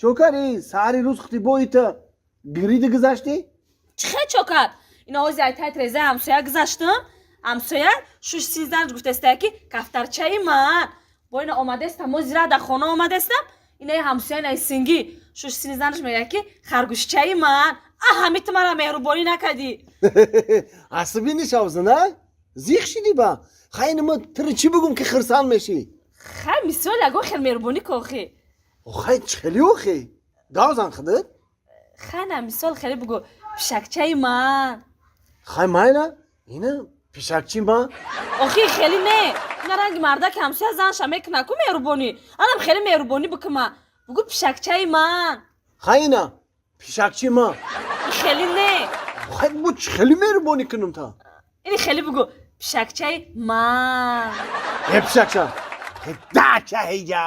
Чо кардӣ? Саҳари рӯз хутибоита гириди гузаштӣ? Чӣ хел чо кард? Ина ҳози айтаи трезаи ҳамсоя гузаштам, ҳамсоя шуш синзанаш гуфтаста, ки кафтарчаи ман. Бо ина омадестам, мо зира дар хона омадестам, инаи ҳамсоя, инаи сингӣ шуш синзанаш мегӯяд, ки харгӯшчаи ман. А ҳами ту мара меҳрубонӣ накардӣ. Асабӣ нишавза, на? Зиқ шидӣ ба? Хай, ина ма тири чӣ бигум, ки хирсанд мешӣ? Хай, мисол, ягон хел меҳрубонӣ ку охи. Хай, чӣ хеле охи? Гавзан худат? Хай, на, мисол, хеле бугӯ: пишакчаи ман. Хай, майла, ина пишакчи ман. Охи, хеле не, ина ранги мардаки ҳамсоя занша мекуна ку меҳрубонӣ, анам хеле меҳрубонӣ бикума, бугӯ: пишакчаи ман. Хай, ина пишакчи ман. Хеле не. Хай, бо чӣ хеле меҳрубонӣ кунам та? Ини хеле бугӯ: пишакчаи ман. Е, пишакча, дача ҳеҷа.